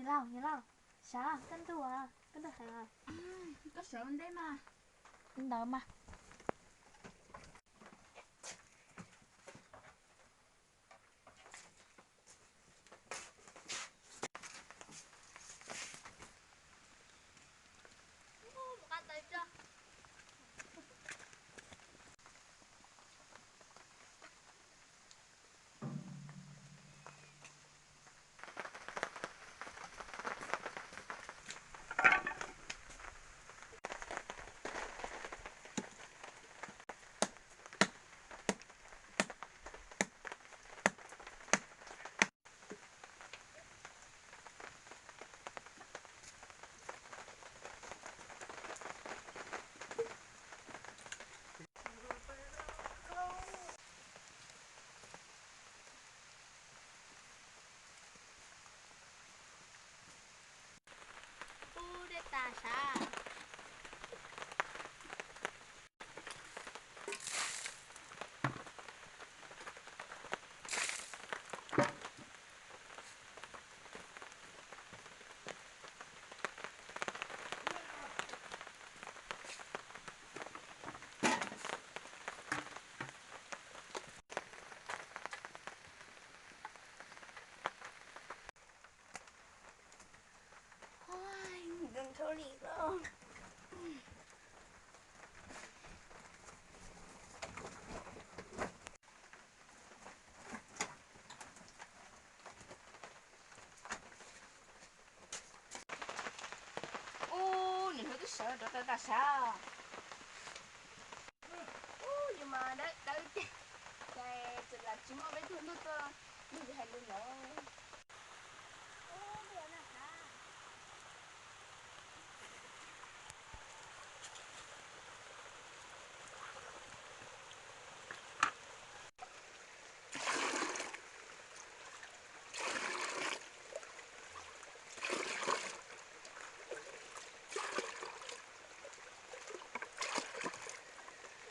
Lauj, niam lauj, sav, koj ntuj, koj ntuj heev. Koj sawv ntej mas. Ntawd mas. Ub, dej tas sav. Ub, niam hluas twb sawv rov tawm tas sav. Ub, yus mas dawb dawb ces, ces txawm lam tsis muaj peb tug ntuj tuaj.